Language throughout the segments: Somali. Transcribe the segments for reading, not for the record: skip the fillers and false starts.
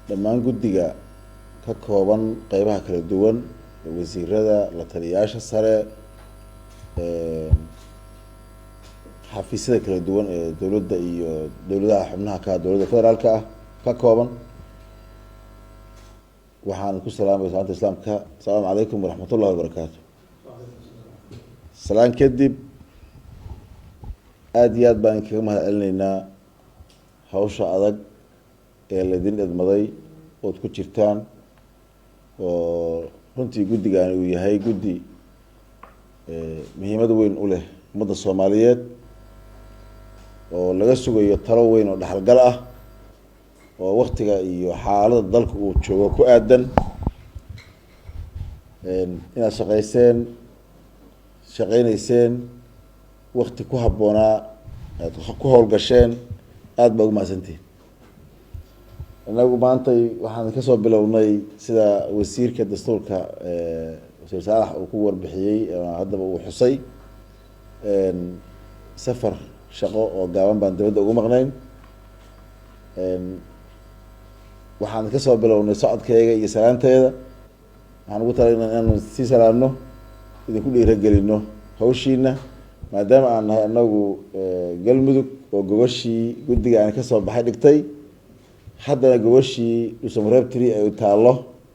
Dhammaan guddiga ka kooban qeybaha kala duwan, wasiirada, la taliyayaasha sare, xafiisyada kala duwan ee dowladda iyo dowladaha xubnaha ka dowladda federaalka ah ka kooban, waxaan ku salaamaya salaanta Islaamka: asalaamu calaykum waraxmat ullahi wabarakaatu. Salaan kadib, aada iyo aad baan kaga mahad celinaynaa hawsha adag ee laydin idmaday ood ku jirtaan, oo runtii guddigaani uu yahay guddi muhiimad weyn u leh ummadda Soomaaliyeed, oo laga sugayo talo weyn oo dhexalgal ah oo waktiga iyo xaaladda dalka uu joogo ku aadan. Inaad shaqayseen, shaqeyneyseen, wakti ku habboonaa aad ku howlgasheen, aada baa ugu mahadsantihin. Innagu maantay waxaan kasoo bilownay, sida wasiirka dastuurka, Wasiir Saalax, uu ku warbixiyey, haddaba uu xusay, safar shaqo oo gaaban baan dibadda ugu maqnayn. Waxaan kasoo bilownay socodkeyga iyo salaanteeda. Waxaan ugu talagnay inaanu sii salaamno, idinku dhiiragelino hawshiina, maadaama aan nahay anagu Galmudug oo gogashii guddiga aan kasoo baxay dhigtay, haddana gogashii Dhuusamareeb 3 ay taallo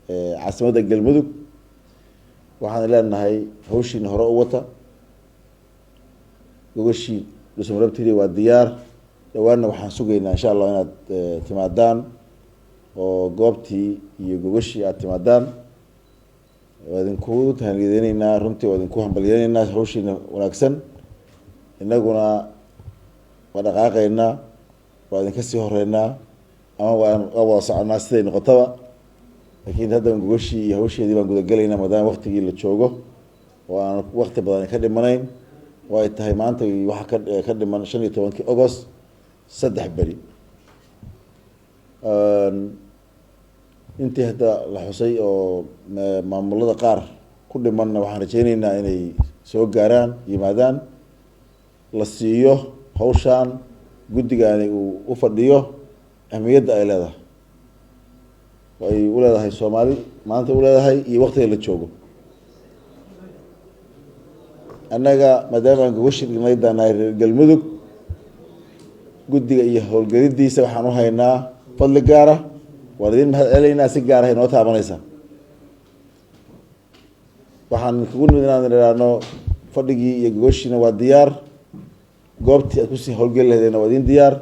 caasimadda Galmudug. Waxaan leenahay hawshiina hore u wata. Gogashii Dhuusamareeb 3 waa diyaar. Dhawaanna waxaan sugaynaa, insha Allah, inaad timaadaan oo goobtii iyo gogashii aad timaadaan. Waa idinku tahaniyadeyneynaa runtii, waa idinku hambalyeyneynaa hawshiina wanaagsan. Inaguna waa dhaqaaqeynaa, waa idinka sii horeynaa ama waa wada soconaa, siday noqotaba. Laakiin hadda gogashii iyo hawsheedii baan gudagelaynaa, maadaama waktigii la joogo oo aan wakti badan ka dhimanayn, oo ay tahay maanta waxa ka dhiman 15-kii August 3 beri. Intii hadda la xusay oo maamulada qaar ku dhimanna, waxaan rajeyneynaa inay soo gaaraan, yimaadaan, la siiyo hawshaan guddigaani uu u fadhiyo ahmiyadda ay leedahay, oo ay u leedahay Soomaali maanta u leedahay iyo waktiga la joogo. Annaga maadaama aan gogashi dhignay daanahay reer Galmudug, guddiga iyo howlgelidiisa waxaan u haynaa fadli gaara. Waan idin mahad celeynaa, si gaar ah inoo taabanaysa. Waxaan kugu nimid inaan idhaahno fadhigii iyo gogoshiina waa diyaar, goobtii aad kusii howlgeli lahaydeenna waa idin diyaar.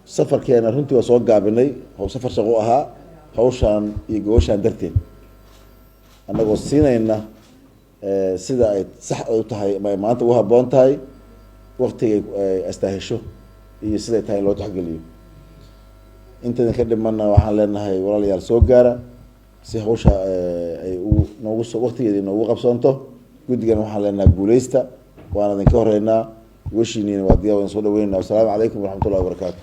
Safarkeena runtii waa soo gaabinay, safar shaqo ahaa, hawshaan iyo gogoshaan darteed, annagoo siinayna sida ay sax u tahay ama ay maanta ugu habboon tahay, waktiga ay astaahesho iyo siday tahay in loo tixgeliyo. Intaydan ka dhimanna waxaan leenahay, walaalayaal, soo gaara si hawsha ay u noogu so waktigeeda inoogu qabsoonto. Guddigana waxaan leenahay guuleysta, waana idinka horeynaa, gogoshiiniina waa diyaar, waan soo dhaweynayna. Wasalaamu calaykum waraxmat ullahi wabarakaatu.